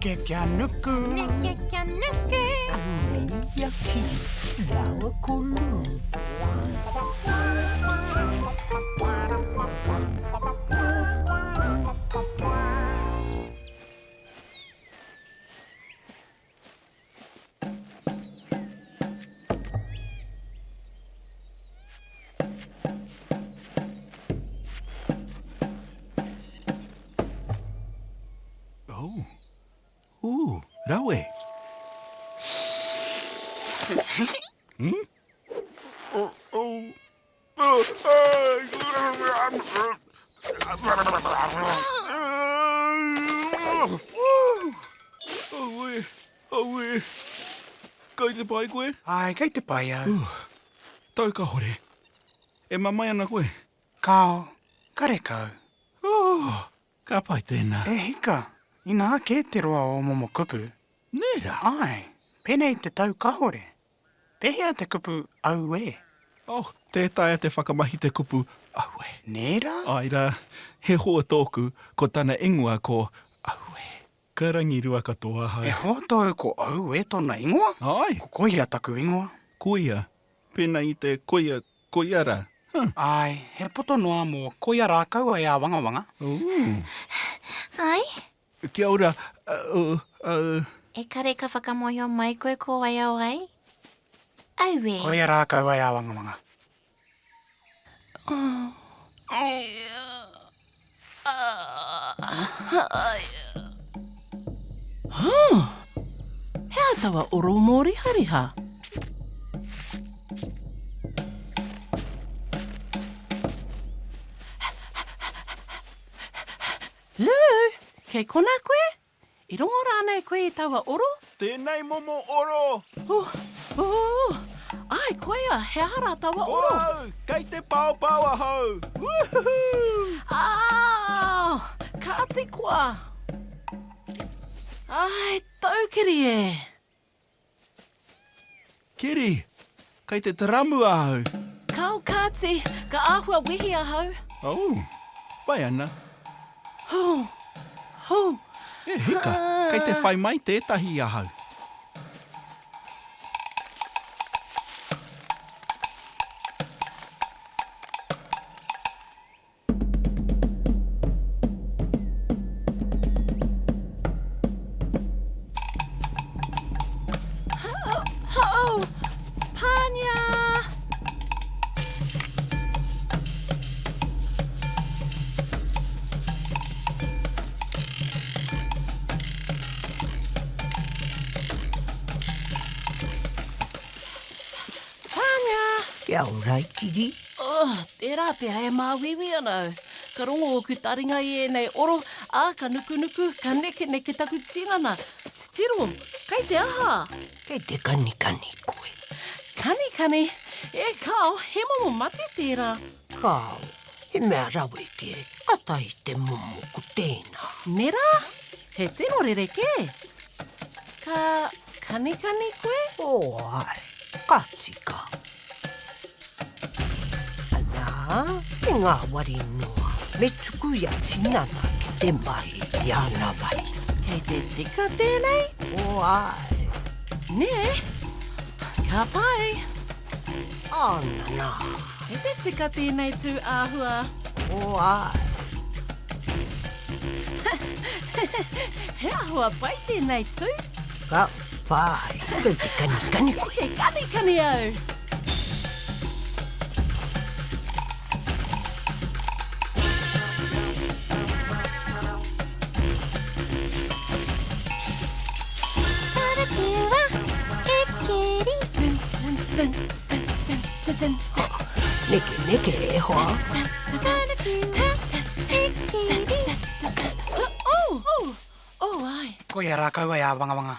Neke kia nuku. Neke kia nuku. Anei a Kiri rāua ko Lou. Oh. Ooh, rawe. Hmm? Oh, oh. Oh, Aue, aue. Kei te pai koe? Āe, kei te pai au. Tau kahore. E mamae ana koe? Kāo, karekau. Oh, ka pai tēnā. E hika, inā kē te roa o momo kupu. Nē rā? Āe, pēnei te tau kahore. Pēhea te kupu auē? Oh, tē taea te whakamahi te kupu auē. Nē rā? Āe rā, he hoa tōku, ko tana ingoa ko Auē. Ka rangirua katoa ahau. He hoa tōu ko Auē tōna ingoa? Āe. Ko Koia taku ingoa. Koia? Pēnā i te koia, koia rā, huh. Āe, he poto noa mō Koia rā kaua e āwangawanga. Ooh. Āe? Kia ora, uh, uh. E kare ka whakamohio mai koe ko wai a wai? Aue. Koia rā kaua e āwangawanga. Huh! He aha taua oro mōrihariha? Lou, kei konā koe? I rongo rānei koe i taua oro? Tēnei momo oro! Oh, oh, āe, koia, he aha rā taua oro? Ko au, kei te paopao ahau! Woohoo! Ah, kāti koa! Āe, taukiri e! Kiri, kei te taramu ahau. Kao kāti, ka āhua wehi ahau. Oh, pai ana. Hū, hū. E hika, kei te whai mai tētahi i ahau. Ho-oh! Pānia! Pānia! Kia ora, Kiri. Oh, tērā pea e māuiui ana au. Ka rongo ōku taringa i ēnei oro, ā, ka nukunuku, ka nekeneke taku tinana. Titiro, kei te aha? Kei te kanikani koe. Kanikani? E kāo, he momo mate tērā. Kāo, he mea rawe kē, kātahi te momo ko tēnā. Nē rā? He tino rerekē. Ka kanikani koe? Oh, āe, ka tika. Anā, he ngāwari noa, me tuku i a tinana ki te mahi i āna mahi. Kei te tika tēnei? Oh, āe. Nē? Ka pai. Āna nā. Kei te tika tēnei tū āhua? Oh, āe. He āhua pai tēnei tū. Ka pai. Kei te kanikani koe. Kei te kanikani au. Karakia, e keri. Dun, dun, dun, dun, dun, dun, dun. Neke, neke, e hoa. Karakia, e keri. Oh, oh, oh, ai. Koia rā kaua e āwangawanga.